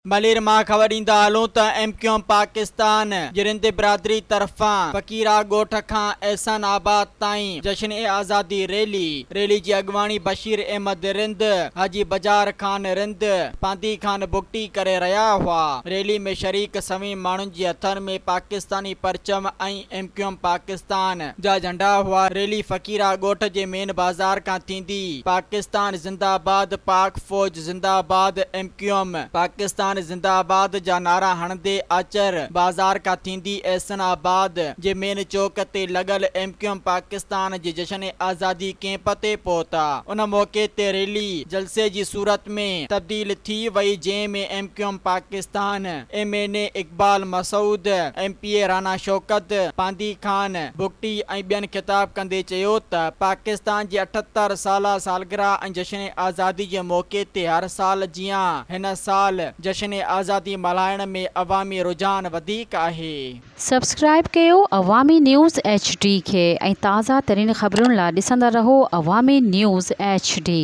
ملير مان خبر ڏيندا هلون ته ايم ڪيو ايم پاڪستان جي رند برادري طرفان فقيرا ڳوٺ کان احسن آباد تائين جشن آزادي ريلي، ريلي جي اڳواڻي بشير احمد رند، حاجي بجار خان رند، پاندي خان بگٽي ڪري رهيا هئا. ريلي ۾ شريڪ سوين ماڻهن جي هٿن ۾ پاڪستاني پرچم ۽ ايم ڪيو ايم پاڪستان جا جهنڊا هئا. ريلي فقيرا ڳوٺ جي مين بازار کان ٿيندي پاڪستان زنده آباد، پاڪ فوج زنده آباد، ايم ڪيو ايم پاڪستان زنده آباد جا نعرا هڻندي آچر بازار کان ٿيندي احسن آباد جي مين چوڪ تي لڳل ايم ڪيو ايم پاڪستان جي جشن آزادي ڪيمپ تي پهتا. ان موقعي تي ريلي جلسي جي صورت ۾ تبديل ٿي وئي جنهن ۾ M Q M Pakistan M N A Iqbal Masood, M P A Rana Shaukat, Pandi Khan Bugti ۽ ٻين خطاب ڪندي چيو ته پاڪستان جي 78 سالا سالگرهه ۽ جشن آزادي جي موقعي تي هر سال جيان هن سال جشن آزادي ملهائڻ ۾ عوامي رجحان وڌيڪ آهي. سبسڪرائيب ڪيو عوامي نيوز ايڇ ڊي کي ۽ تازه ترين خبرن لا ڏسندا رهو عوامي نيوز ايڇ ڊي.